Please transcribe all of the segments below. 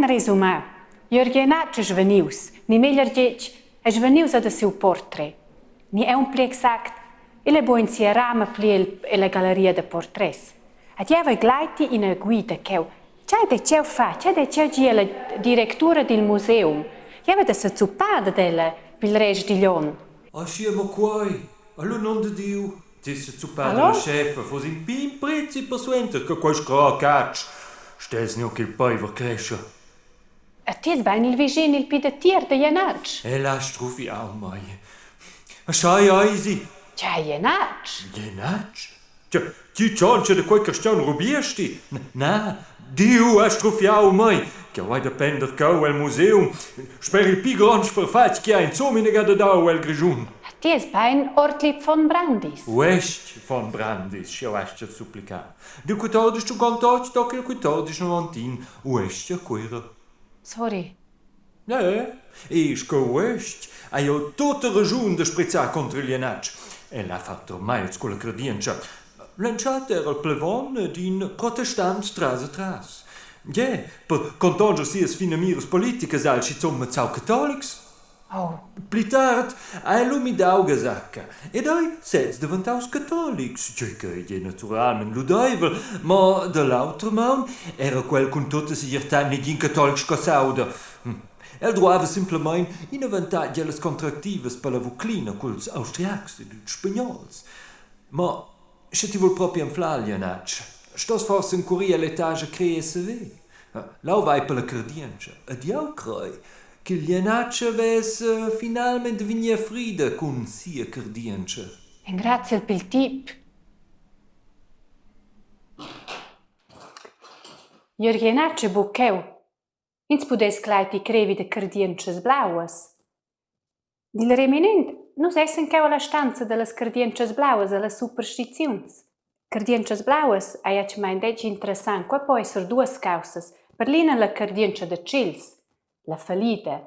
En resumar, Jörg Jenatsch ei svanius, ni meglier detg, ei svanius da siu portret. Ni aunc pli exact, el ei buc en sia rama pli ella galleria da portrets. Ed jeu vai gleiti ina guida cheu. Tgei dei jeu far? Tgei dei jeu dir alla directura dil museum? Jeu vai da sezuppar dad ella pil rest digl onn. Aschia mo quei, allo non de Diu. Ti sezuppada la schefa fuss in pign prezi persuenter che quei scracatsch stess nu ch'il peiver crescha. E ti es bein il vischin il pli datier da Jenatsch? El ha strufiau mei. Schai eisi. Tgei Jenatsch? Jenatsch? Tja, ti tschontscha da quei carstgaun rubiesti? Na, Diu ha strufiau mei, ch'jeu hai da pender cheu el museum sper il pli grond sfarfatg che ha insumma inagada dau el Grischun. Ti es bein Ortlieb von Brandis. Uestg von Brandis, sch'jeu astga supplicar. Dil quatordisch tschuncontotg tocca il quatordisch novontin uestg a Cuira. Sorry. Ja, e sco uestg hai jeu tutta raschun da sprezzar contro il Jenatsch. El ha fatg ormai sco la cardientscha. L'entschatta era il plevon d'in protestant tras e tras. Gie, per contonscher sias finamiras politicas ha el schizun mazzau catolics. Oh. Pli tard ha el lu midau gasacca ed ei sez daventaus catolics, tgei ch'ei ei naturalmein ludeivel, mo da l'auter maun era quel cun tutta segirtad negin catolic sco s'auda. El dueva semplamein in avantatg ellas contractivas per la Vuclina culs Austriacs ed ils Spagnols. Mo sche ti vul propi anflar Jenatsch, stos forsa encurir ell'etascha crer e saver. Leu vai per la cardientscha ed jeu crei ch'il Jenatsch havess finalmein da vegnir a frida cun sia cardientscha. Engraziel pil tip. Jörg Jenatsch ei buc cheu. Ins pudess gleiti crer vi da cardientschas blauas. Dil reminent, nus essan cheu alla stanza dallas cardientschas blauas e las superstiziuns. Cardientschas blauas ei atgnamein detg interessant, quei po esser duas caussas. Per l'ina la cardientscha da tschels, la fallida,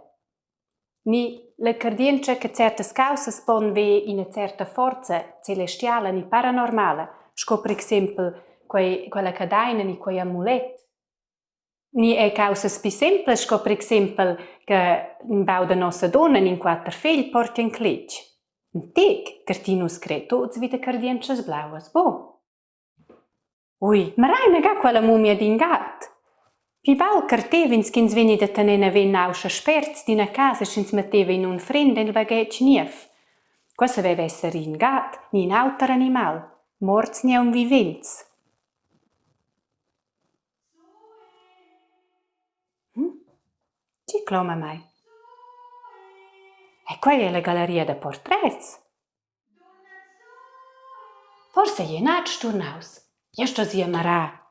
ni la cardientscha che certas caussas pon ver ina certa forza celestiala ni paranormala, sco per exempel quei, quella cadeina ni quei amulet. Ni era caussas pli semplas sco per exempel che in bau da Nossadunna ni in quater fegl portien cletg. In tec cartin nus crer tuts vi da cardientschas blauas, buc? Ui, mira inaga quella mumia d'in gat! Pli baul cartev'ins ch'ins vegni da tener naven nauscha spérts d'ina casa sch'ins metteva in unfrenda el baghetg niev. Quei saveva esser in gat ni in auter animal, morts ni aunc vivents. Tgi cloma mei? E quei ei la galleria da purtrets. Forsa ei Jenatsch turnaus. Jeu stos ir a marar.